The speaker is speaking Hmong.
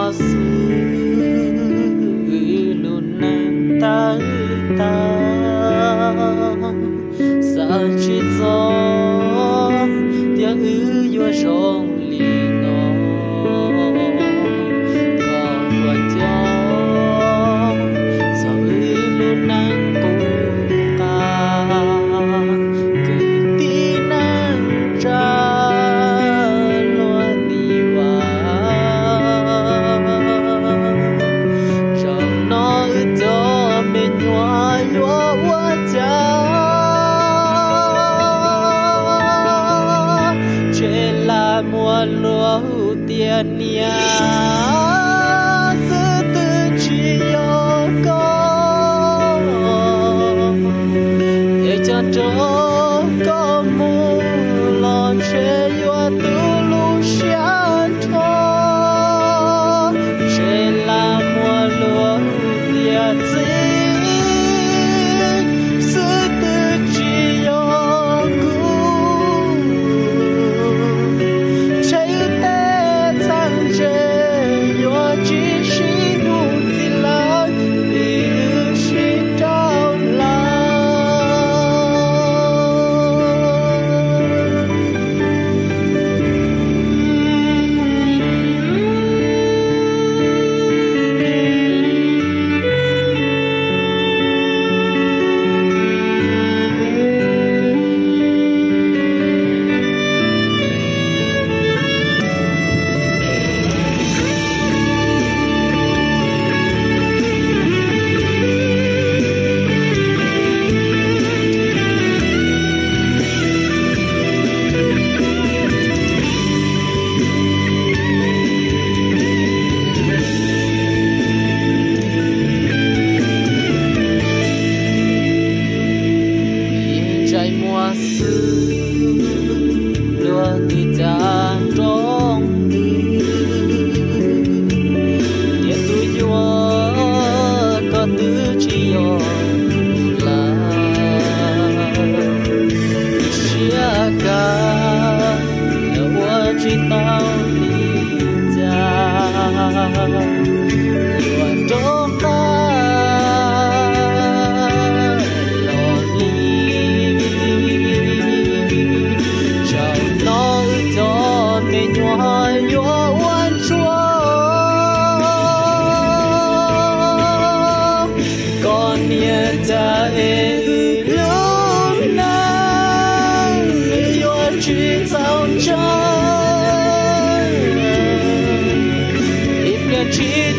Xwb wb lub neej tawg tag, xav tsis txog tias wb yuav zoo li no. Koj ua cov txog wb lub neej qub qab, kwv tij neej tsa luag ti vas. Zaum no wb cov me nyuam yuav ua cas? Tseg lam muaj luag hu tias niam, xwb twb tsis yog koj. Es coj rau koj mus los ntshe yuav tu lub siab nrho. Tseg lam muaj luag hu tias txiv, xwb twb tsis yog kuv. Ntshe wb tej txheeb ze yuav tsis sib hnub txiv lawm, vim wb sib raug lawm. Ib ntsais muag xwb, luag twb cav nroo ntws, tiam tus yuav koj twb tsis yog lawm. Siab kawg, lawv ua tsis tau li cas, yuav rov qab los li. Zaum no wb cov me nyuam yuav ua ntsuag, koj niam cas es wb lub neej yuav tsis txaus ntshai. Ib pliag tsis